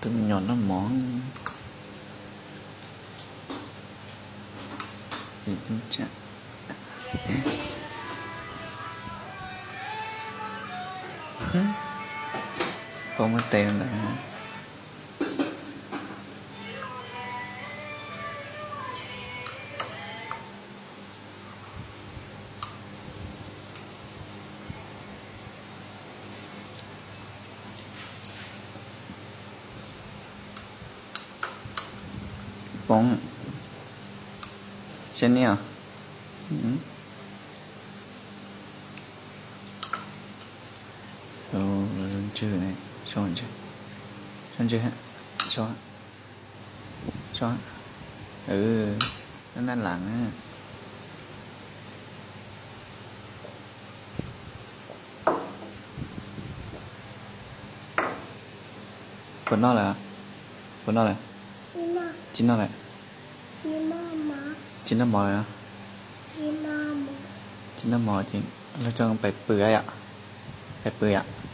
Nyom noj mov. Pom muaj tes ntawd. Poob, siab niaj. Ntswg, ntswg, ntswg, ntswg, nab nab laas. Puas noj lawm? Puas noj lawm? Tsis noj lawm. Tsis noj mov lawm. Tsis noj mov ces los coj pais pw yom. Pais pw yom.